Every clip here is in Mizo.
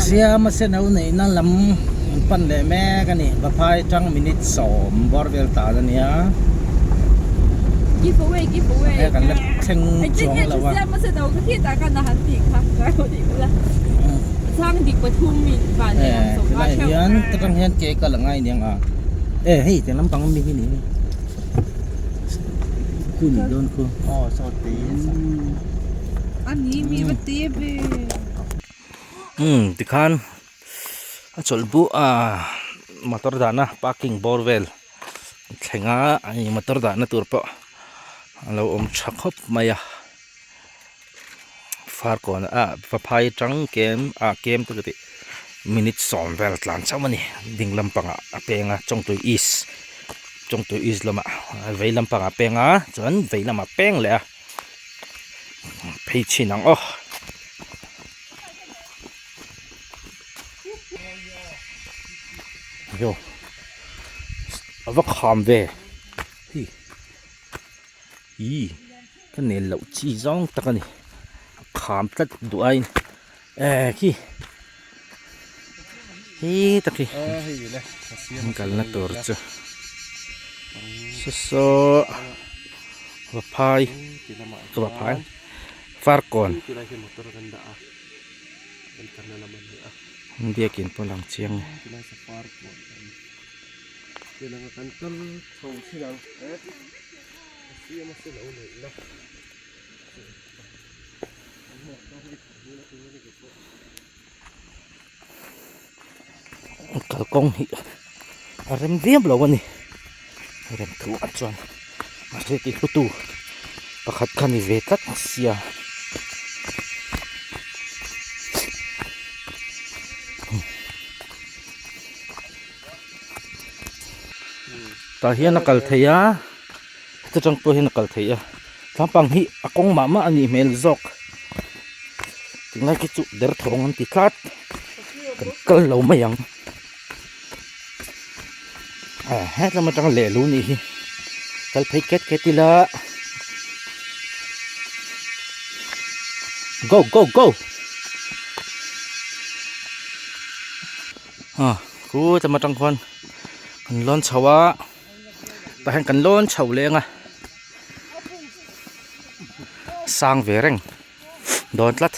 Siama seno neihna lam an pan leh mek a ni. Vaphai atang minute sawm bawr vel tan a nia. He kan la thleng chuang lo a. Tilai hian ta tang hian ke kal a ngai aniang a. E hei tiang lampang ami hi ni hei. Khu nih dawn khu. Umm tikhan a chawlh buh a motor dahna parking bawr vel thleng a hei motor dahna tur pawh a lo awm tha khawp mai a farkawn ah vaphai atang kem ah kem te ka tih minute sawm vel tlan chauh a ni ding lampangah a peng a chawngtui east chawngtui east lamah vei lampangah a peng a chuan vei lamah a peng leh a. Phei chhin ang aw. Yo. A va kham ve. Hi. Ih ka nel loh chi zawng tak a ni. A kham tlat duh aiin eh khi hi tak hi an kalna tur chu saw saw. Vaphai ka vaphai farkawn biakin pawh lang chiang e. Kalkawng hi a rem viau lo a ni rem thu ah chuan mahse ti hlutu pakhat kha ni ve tlat sia tah hian a kal theih a heta tang pawh hian a kal theih a tlampang hi a kawng mah mah a nih hmel zawk tunlai khi chu derthawng an ti tlat. Kan kal lo mai ang ah hetlem atanga lehlu nih hi kal phei ket ket ila go go go ah khu tlem atang khuan kan lawn chho a tah hian kan lawn chho leng a sang ve reng. Dawn tlat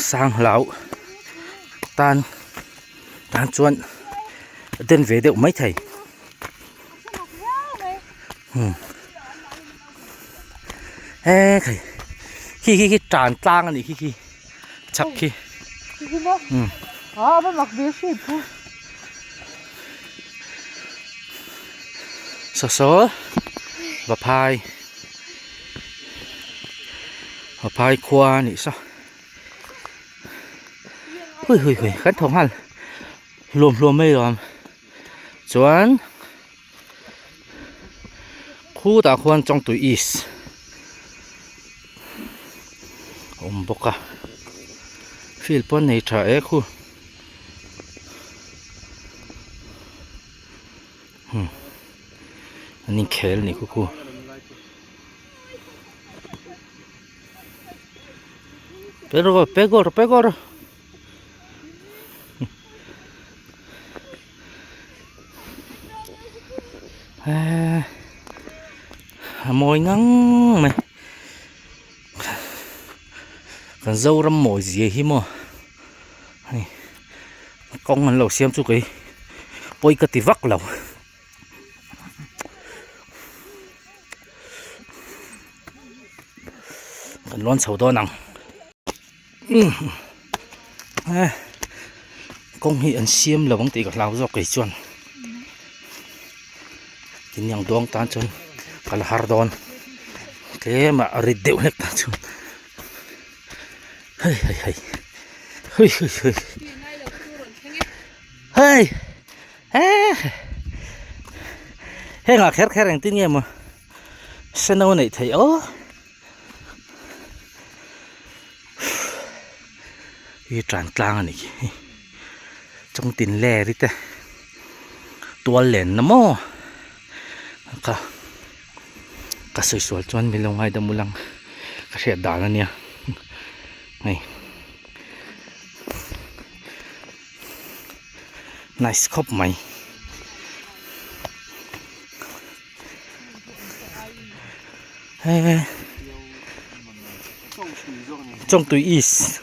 sang hlau tan tan chuan a den ve deuh mai thei he khai khi khi khi tan tlang a nih khi khi chhak khi saw saw vaphai. A phai khua a nih saw hui hui hui kan thaw nghal hluam hluam mai lo ang chuan khutah khuan chawngtui east a awm bawk a field pawh an nei tha e khu an inkhel a nih khu khu. Pero pegor pegor a mawi ngang mai kan zoram mawi zia hi maw hei kawng an lo siam chu kei pawi ka ti vak lo. Kan lawn chho dawn ang kawng hi an siam lo ang tih ka hlau zawk kei chuan tin ang duang tan chuan ka la har dawn tlem a rit deuh hlek tan chuan hei hei hei hui hui hui hei. Hengah kher kher engtin nge maw seno neih theih aw hi tan tlang a nih khi chawngtin ler hi te tual len na maw ka ka sawi sual chuan min lo ngaidam ul ang ka hriat dan a nia hei. Nice khawp mai. He Chawngtui East.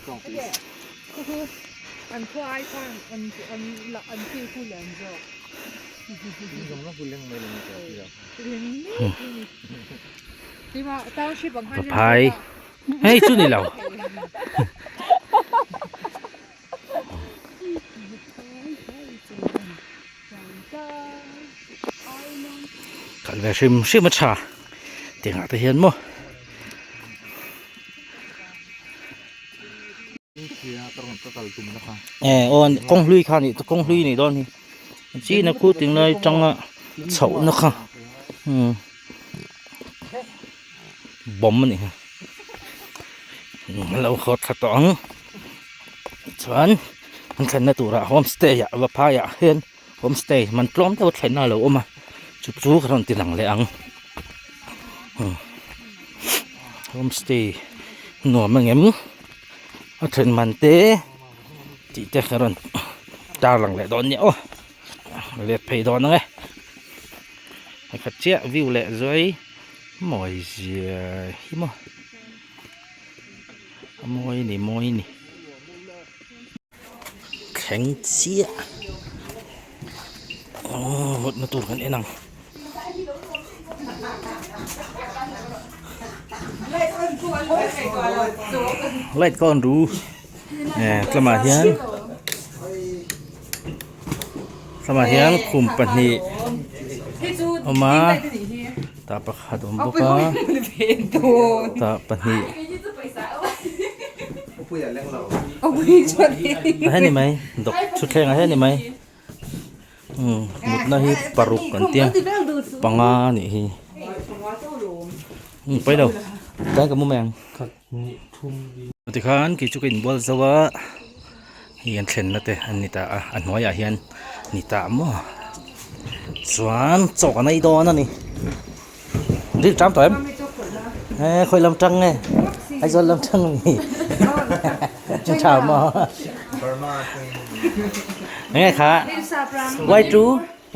Paphai hei chu ni lo. Kal ve hrim hrim a tha tiangah te hian maw. Eh aw kawng hlui kha nih kawng hlui nih dawn hi china khu tinglai tanga chhohna kha umm bomb a nih hi lo haw thla tawh ang chuan an thlenna turah homestay ah vaphai ah hian homestay man tlawm deuh a thlenna a lo awm a chu chu ka rawn ti lang leh ang homestay nuam ang em a thlen man te tih te ka rawn tar lang leh dawn nia aw let phei dawn ang e pakhat chiah view leh zuai mawi zia hi maw a mawi a ni mawi a ni thleng chiah aww mutna tur kan en ang. Light ka on ru eh tlamah hian tlamah hian khum pahnih awm a tah pakhat awm bawk a tah pahnih a heni mai dawk thutthleng a heni mai. Umm mutna hi paruk an tia panga a nih hi umm pawi lo tlai ka mu mai ang tikhan kei chu ka inbual zo a hei an thlenna te an ni ta a a hnuaiah hian ni ta maw chuan chaw kan ei dawn a ni dil ṭam tawh em eh khawi lam ṭang nge Aizawl lam ṭang a ni ṭha maw enge kha y two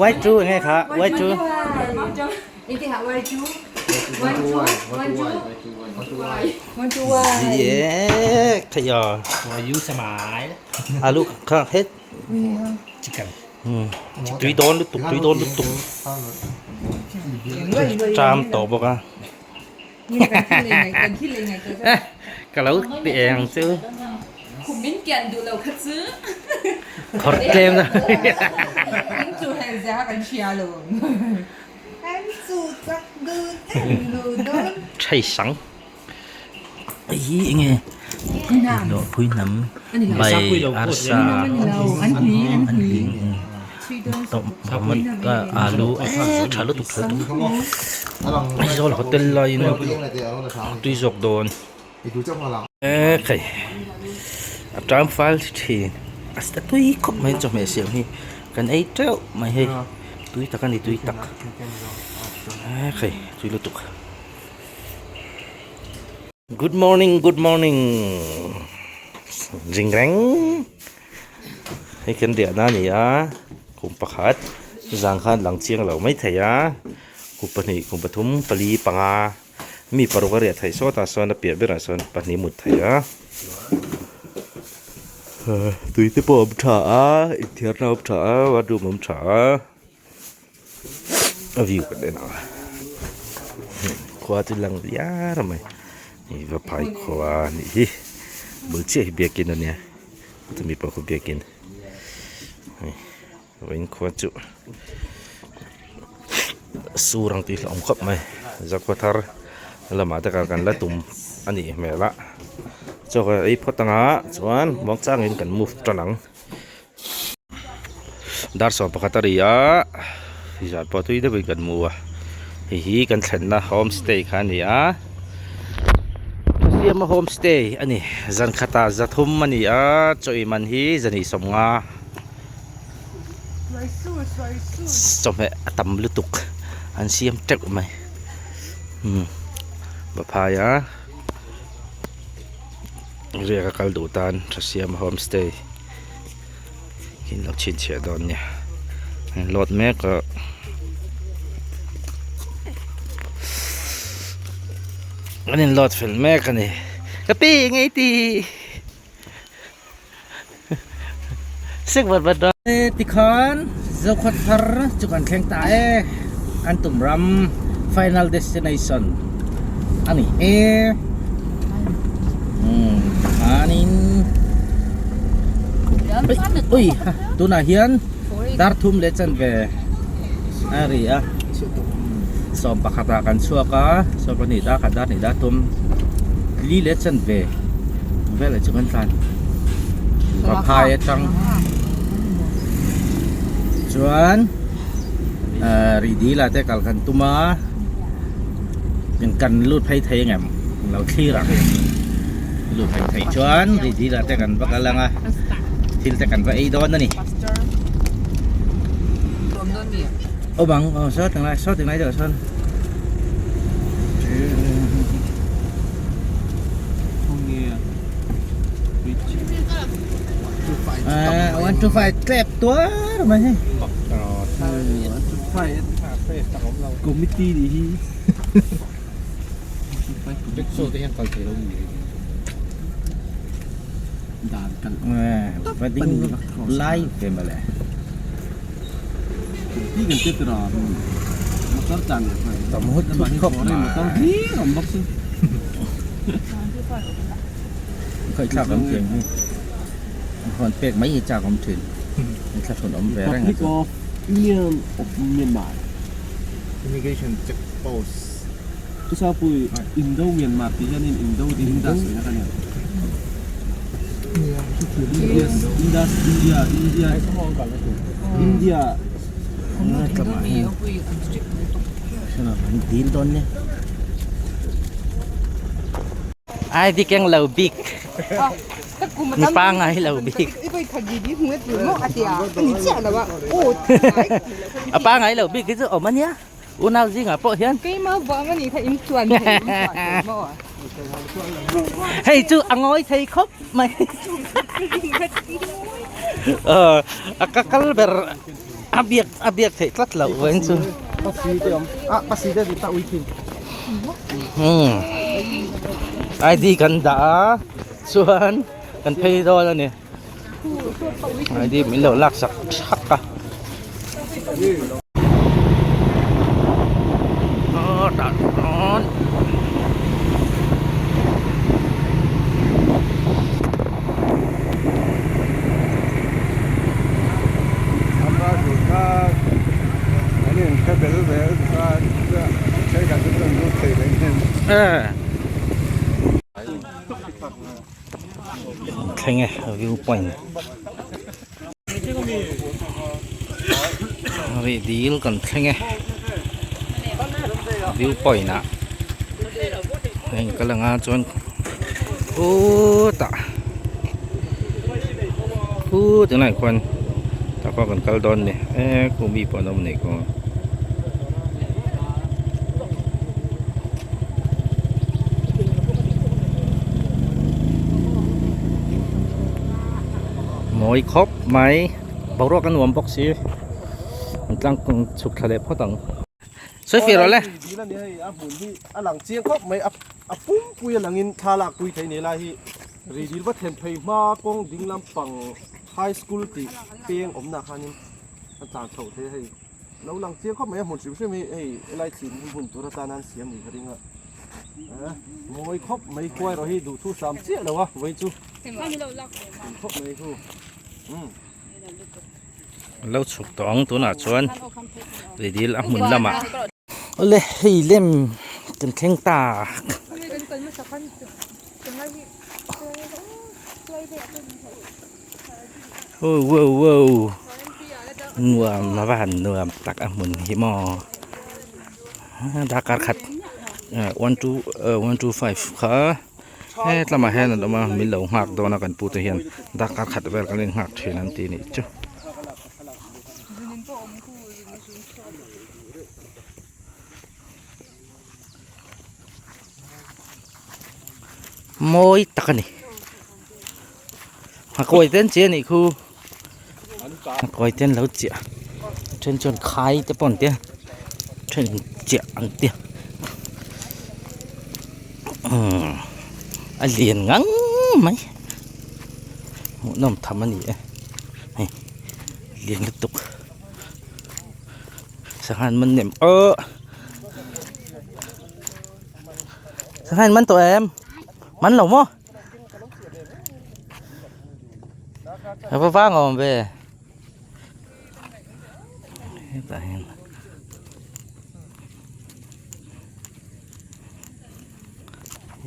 y two enge kha y two alu kha het Tui dawn lutuk tui dawn lutuk ṭam tawh bawk a ka lo ti eng chu khawr tlem na ṭhei sang. Hei enge hlawhpui hnam bai arsa an hling alu eee tha lutuk tha lutuk Aizawl hotel laiin tui zawk dawn eee khai a tang fal thin a tui khawp mai chawhmeh siam hi kan ei teuh mai hei tui tak a ni tui tak eee khai tui lutuk. Good morning good morning zing reng hei kan riahna a ni a kum pakhat zan khan lang chiang lo mai thei a kum pahnih kum pathum pali panga mi paruk a riah theih sawtah sawn a piah berah sawn pahnih mut theih a tui te pawh a awm tha a inthiarna a awm tha a wardroom a awm tha a. A view kan en ang a khua chu lang diar mai hei vaphai khua a nih hi bul chiah hi biakin a nia chumi pawh khu biakin hei vawiin khua chu sur ang tih hlauhawm khawp mai zakhua thar lamah te kan la tum a nih hmel a chaw ka ei phawt ang a chuan muangchangin kan move tan ang. Dar 11 a ri a zan pawh tui deuhin kan hmu a hei hi kan thlenna homestay kha a ni a Thasiama homestay a ni zan khatah zathum a ni a chaw ei man hi zahnih sawmnga chawhmeh a tam lutuk an siam teuh mai umm vaphai a. Riak a kal duh tan Thasiam homestay In lo chhinchhiah dawn nia an load mek a an in load fel mek a ni ka pi eng ei ti sek vat vat dawn tikhan zokhawt thar chu kan thleng ta e kan tum ram final destination a ni e umm tikhanin ui tunah hian dar thum leh chanve a ri a sawm pakhatah kan chhuak a sawm pahnih dar khat dar hnih dar thum li leh chanve velah chu kan tlan Vaphai atang chuan ahh rih dil ah te kal kan tum a kan lut phei thei ang em lo thlir ang lut phei theih chuan rih dil ah te kan va kal ang a thil te kan va ei dawn a ni. Awm ang aw saw tinglai saw tinglai deuh sawn. One two five tlep tuar mai hei. Committee nih hi. Rickshaw te hian kal thei lo ni. Dan kal. Va ding lai ve mawle. Tam hut thut khawp mai. Khawih thlak awm thiam hi hawn pek mai hi chak awm thin thla thawn awm ve reng a chu. Union of Myanmar Immigration check post Chusapui Indo Myanmar tih hianin Indo tih Indus tihna kha nia. Yes, Indus India India India Dil dawn nia. Ai di keng lo bik. Mi pangai lo bik. A pangai lo bik hi chu awm ania. Unau zingah pawh hian. Hei chu a ngawi thei khawp mai. Ờ a ka kal ber a biak a biak theih tlat loh vawiin chu. Umm ID kan dah a chuan kan phei dawn a ni. ID min lo lak sak thak a. Aw tah chuan Thleng e view point rih dil kan thleng e view point ah heng ka lang a chuan khutah khut tunah khuan tah pawh kan kal dawn a ni e khu mi pawh an awm a nih khaw. Mawi khawp mai boruak a nuam bawk si an tlang chhuk thla leh phawt ang sawi fir rawh le. Dil a ni hei a hmun hi a lang chiang khawp mai a a pumpui a langin thla lak pui thei nei lai hi ri dil va thlen phei hma kawng ding lampang high school tih peng awmna khanin a tlan chhoh thei a hei. Lo lang chiang khawp mai a hmun hrim hrim hi hei helai thim hi hmun tur atana an siam ni ka ring a mawi khawp mai khuai erawh hi duhthu sam chiah lo a vawi chu khawp mai khu um lo chhuk tawh ang tunah chuan ridil a hmun lamah awle hei lem kan thleng ta Wow wow wow nuam a va han nuam tak a hmun hi maw darkar khat one two one two five kha hetlamah hian an awm a min lo nghak dawn a kan pu te hian darkar khat vel kan innghak thin an ti nih chu. Mawi tak a ni. A kawi ten che anih khu. Kawi te an lo chiah a then chuan khai te pawh an tia then in chiah an tia umm a lian ngang mai hmuhnawm tham a ni e hei lian lutuk sangha an man nem aww sangha in man tawh em man lo maw. A va vang awm ve hetah hian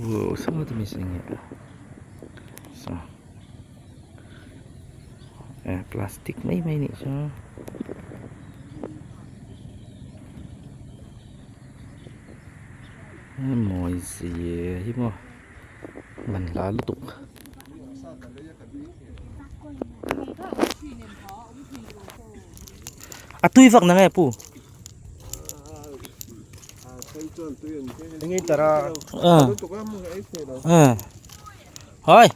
wow saw te mihring hi saw eh plastic mai mai anih chu mawi zia hi maw. Man hla lutuk. A tui vak na nge pu? Hoi.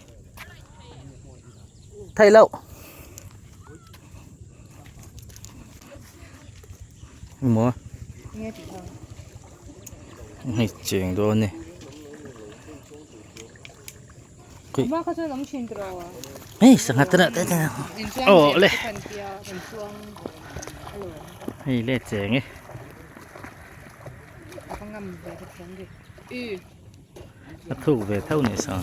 Thei lo. Maw. Hei cheng dawn ni. Hei sangha te reuh te te aw le hei le cheng e. A thuk ve tho ni sa.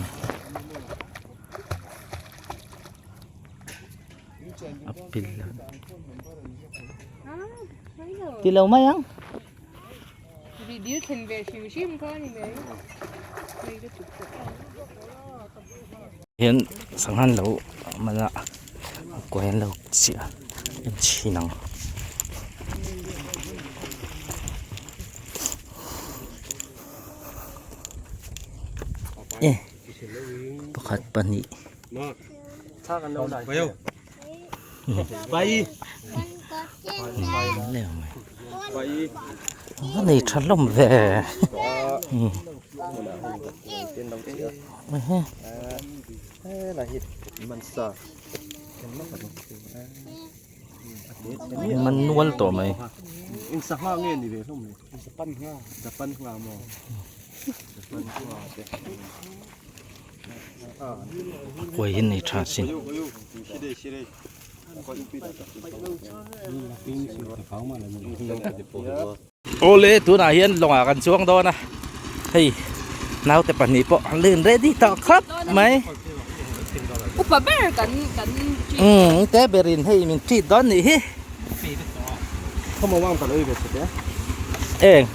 A pil Ti lo mai ang. Dil thlen ve hrim hrim kha a ni mai. Hian sanghan lo man a kuai an lo chiah en chhin ang. E pakhat pahnih. A nei tha hlawm ve man nual tawh mai Kuai hi nei tha sin. Awle tunah hian lawngah kan chuang dawn a hei naute pahnih pawh an len ready tawh khawp mai. Upa ber kan kan Umm te berin hei min treat dawn nih hi. Eng.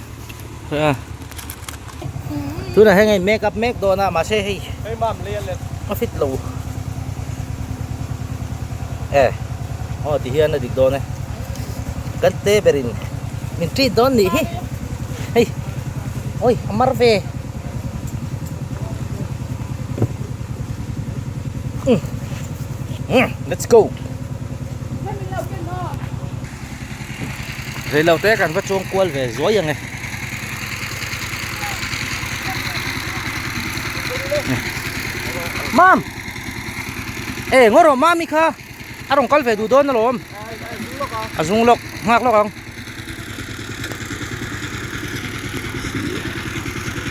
Tunah hian hei make up mek dawn a mahse hei a fit lo e aw ti hian a dik dawn e kan te berin min treat dawn nih hi hei awi a mar ve umm let's go. Reilo te kan va chuang kual ve zuai ang e. Mam! E ngaw rawh mami kha a rawn kal ve duh dawn alawm. A zung lawk nghak lawk ang.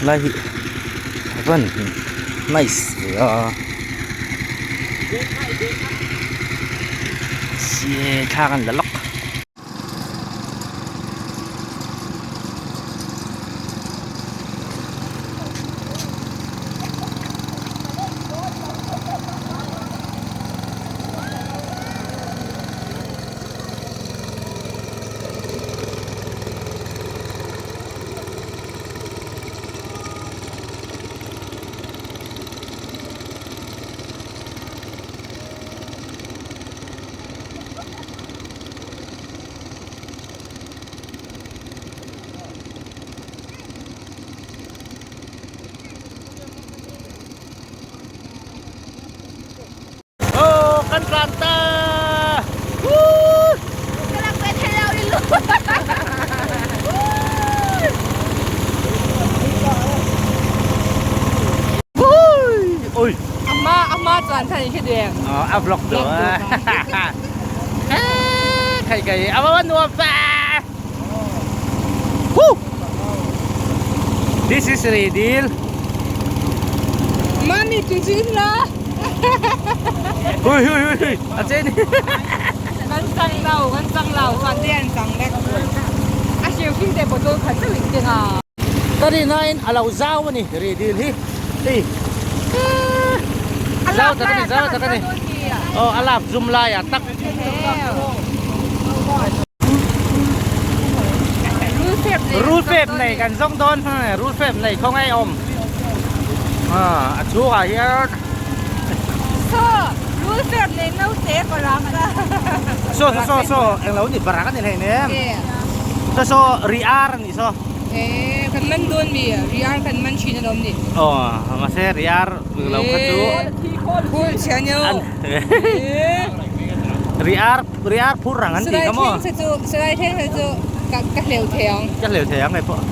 Lai hi a van nice ve a. Sie thla kan la lawk. Aw kan tlan ta Ka lak ve thei lo i lu. Ui Ama ama chuan than i hre deng. A vlog duh a. Khai khai a va nuam ve. Woo! This is Redil. Mami tui chu in la. Hui hui hui hui. A che ni. Kan chang lo, kan chang lo, chuan te an chang vek. A hriu hrim te bottle khat zeuh in keng a. Ka rinain a lo zau a ni Redil hi. Hei. Zau tak a ni, zau tak a ni. Aw a lak zum laiah tak. Rul fep nei kan zawng dawn rul fep nei khaw ngai awm a chhungah hian Rul fep nei naute parang ka saw saw saw englo ni parang ani hlei nem saw saw ri ar ani saw e kan man dawn mi ri ar kan man thin alawm ni aw mahse ri ar lo kha chu Phul chhia nyo Riar riar phur rang an tih kha maw? Salai thleng chu salai thleng kha chu ka ka hleu thei ang. Ka hleu thei ang keipawh.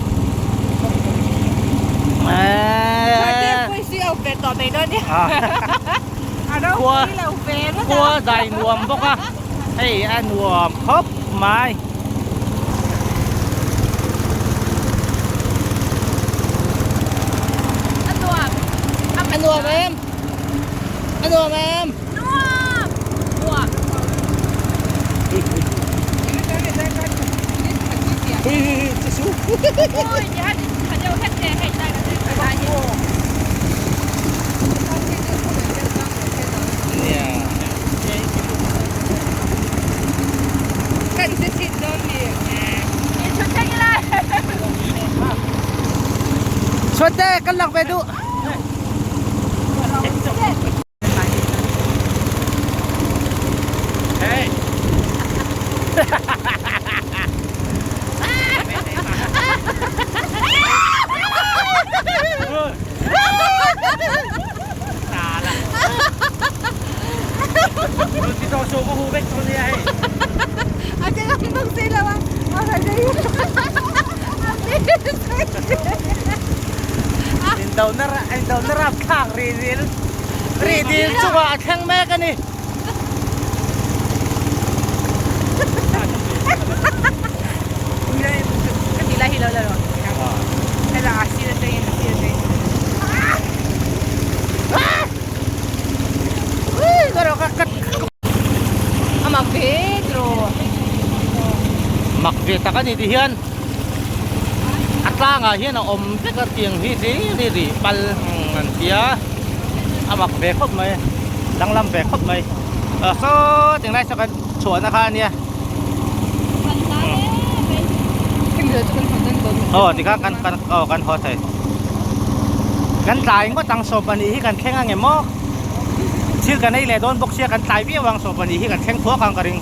Khuate pawh si au ve tawh mai dawn nia. A ropui lo ve ngawt a. Khua dai nuam bawk a, hei a nuam khawp mai. A nuam. A nuam em? A nuam em? Nuam! Nuam! Chuan te kan lak ve duh. Indona rapthlak rihdil rihdil chungah a thleng mek a ni. Mak ve tak a ni ti hian a tlangah hian a awm vek a tiang hi ri ri pal an tia a mak ve khawp mai danglam ve khawp mai saw tinglai saw kan chhuahna kha a nia aw tikhan kan kan aw kan haw thei kan tlai ngawt ang sawm pahnih hi kan thleng ang em maw thil kan ei leh dawn bawk sia kan tlai viau ang sawm pahnih hi kan thleng thuak ang ka ring.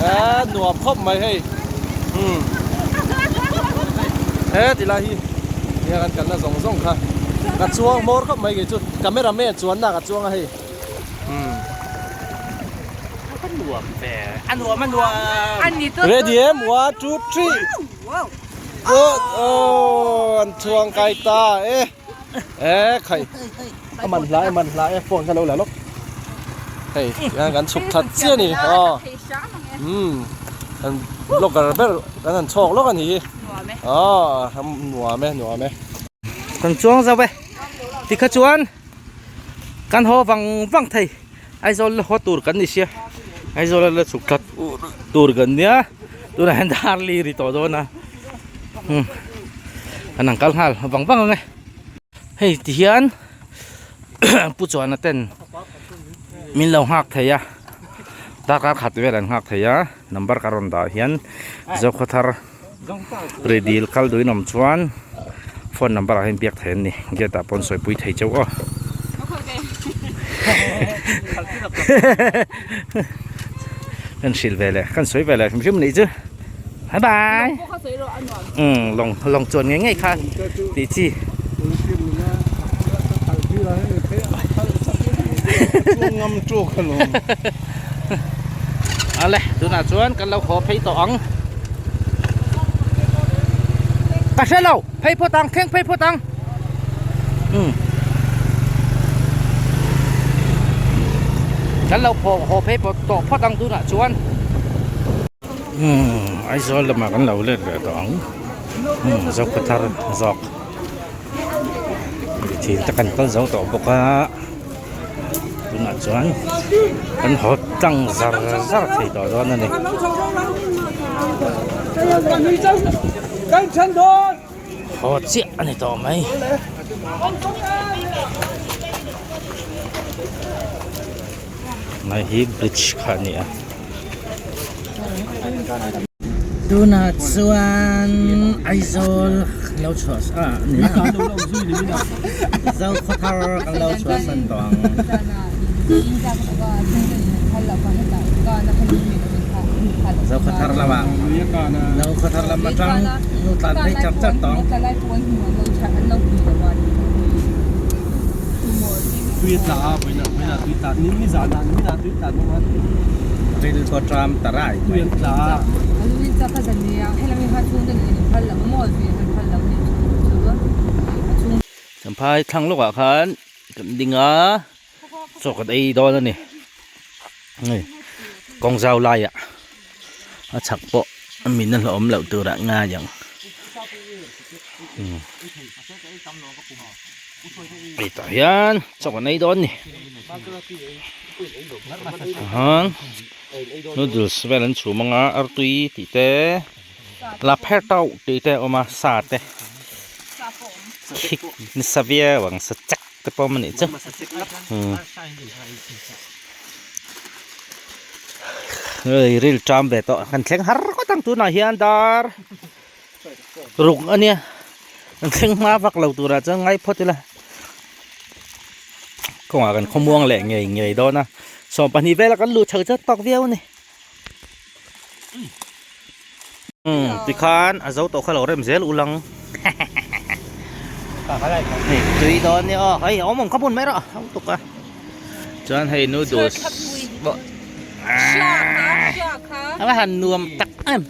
A nuam khawp mai hei umm he ti lai hi nia kan kalna zawng zawng kha ka chuang hmawr khawp mai kei chu camera man chuanna ka chuang a hei umm a nuam ve a nuam a nuam ready em 1 2 3 aw an chuang kai ta e. E khai a man hla e man hla e phone kha lo la lawk hei tihian kan chhuk that chiah a ni aw umm kan blogger ber kan han chhawk lawk a ni hi aw nuam e nuam e. Kan chuang zo e tikha chuan kan haw vang vang thei Aizawl la haw tur kan ni sia Aizawl a la chhuk that tur kan nia tunah hian dar li ri tawh dawn a umm kan ang kal nghal vang vang ang e hei ti hian pu chuana ten min lo nghak thei a darkar khat vel an nghak thei a number ka rawn dah hian Zokhawthar ri dil kal duhin awm chuan phone number ah hian biak thei an ni gate ah pawn sawipui thei chauh aw kan hrilh ve leh kan sawi ve leh hrim hrim anih chu bye bye umm lawng lawng chuan ngei ngei kha tih chi ale tunah chuan kan lo haw phei tawh ang ka hre lo phei phawt ang thleng phei phawt ang umm. Kan lo phawh haw phei pawh tawh phawt ang tunah chuan. Umm Aizawl lamah kan lo let leh tawh ang. Umm Zokhawthar zawk. Thin te kan kal zo tawh bawk a. Tunah chuan kan haw tlang zar zar thei tawh dawn a ni. Haw chiah a ni tawh mai. Hei hi bridge kha a ni a. Tunah chuan Aizawl kan lo chhuah ah ni a Zokhawthar kan lo chhuahsan tawh ang. Zokhawthar lamah Zokhawthar lam atang nu tlan phei chak chak tawh ang. Ril pawh tram ta rai mai. Champhai thlang lawkah khan kan ding a. Chaw kan ei dawn a ni hei kawng zau laiah a chhak pawh a min a hlauhawm loh turah ngai ang hei tah hian chaw kan ei dawn a ni tichuan noodles vel an chhum anga artui tih te la pher tauh tih te a awm a sa te khik nasa viau ang sa chek. Te pawm a nih chu hei ril ṭam ve tawh kan thleng har ngawt ang tunah hian dar ruk a nia kan thleng hma vak lo turah chuan ngai phawt ila kawngah kan khawmuang leh ngei ngei dawn a 12 vela kan luh chho chat tawk viau a ni Tikhan a zo tawh kha lo rem zel ulang hei tui dawn nia aw hei awm awm kha hmun mai rawh a tuk a chuan hei noodles pawh a va han nuam tak em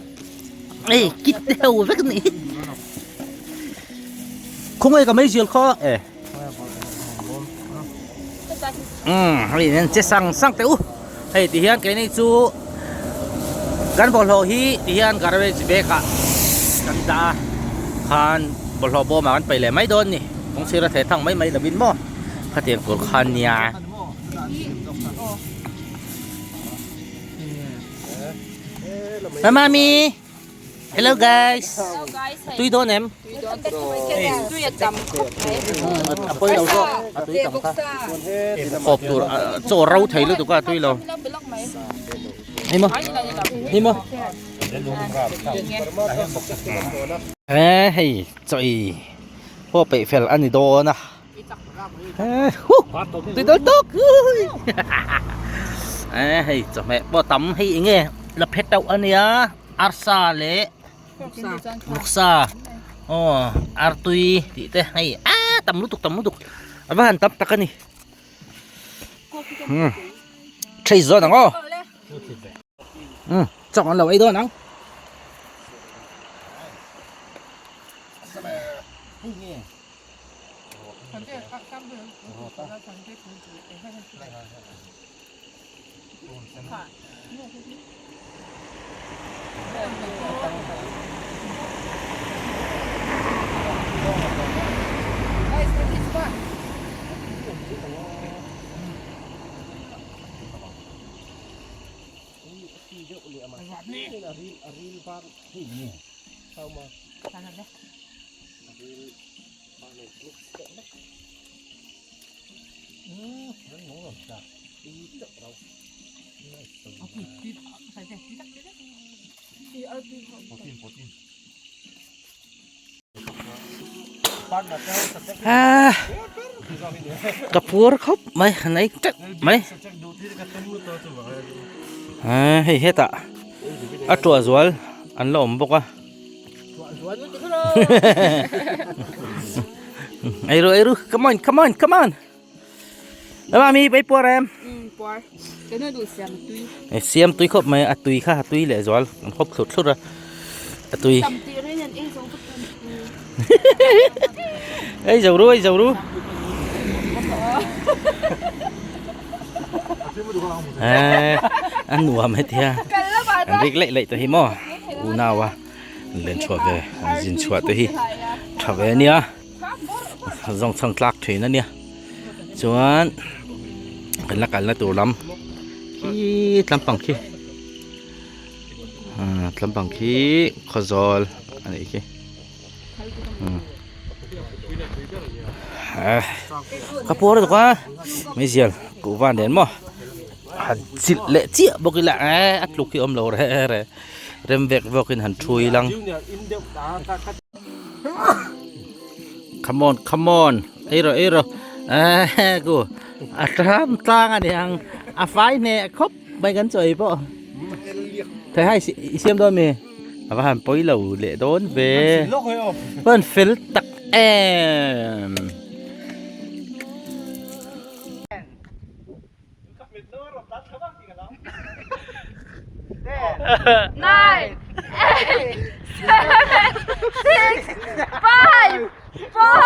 hei kit te ho vek a nih hi khawnge ka meizial kha e umm hei hian che sang sang teh u. Hei ti hian keini chu kan bawlhhlawh hi ti hian garbage bag ah kan dah a khan bawlhhlawh bawm ah kan paih leh mai dawn a ni kawng sir a theh thang mai mai lo in maw khatiang tur kha a nia. Mami. Hello guys. Tui dawn em? A pawi lo zawk. A tui tam kha. Kawp tur chaw ro thei lutuk a tui lo. Hei maw? Hei maw? Eh hei chaw ei pawh peih fel a ni dawn a. Tui dawn tawk hei chawhmeh pawh tam hei eng nge la phet tauh a nia arsa leh vawksa aw artui tih te hei ah tam lutuk tam lutuk a va han tam tak a ni taste dawn ang aw chaw an lo ei dawn ang. Ka puar khawp mai han ei teuh mai hei hetah a tuah zual an la awm bawk a. Ei ru ei ru come on come on come on Lama mi pai puar em puar ka nu duh siam tui e siam tui khawp mai a tui kha a tui leh zual an khawp thlur thlur a a tui tam tih reng an ei zo vek ei zo ru ei zo ru. Eh, an nuam hetia an rik laih laih te hi maw unau a an len chhuah ve an zin chhuah te hi tha ve ania zawng chhang tlak thin ania chuan kan la kalna tur lam khi tlampang khi ah tlampang khi khawzawl a nih khi. Ka puar lutuk a meizial kuhva nen maw han chilh leh chiah bawk ila eh a tluk hi a awm lo re re rem vek vawk in han thu ilang come on come on ei rawh ei rawh eh ku a tlam tlang a niang a fai hneh khawp mai kan chaw ei pawh theihai i siam dawn mi. A va han pawi lo leh dawn ve. Va han fel tak em. Nine, eight, seven, six, five, four.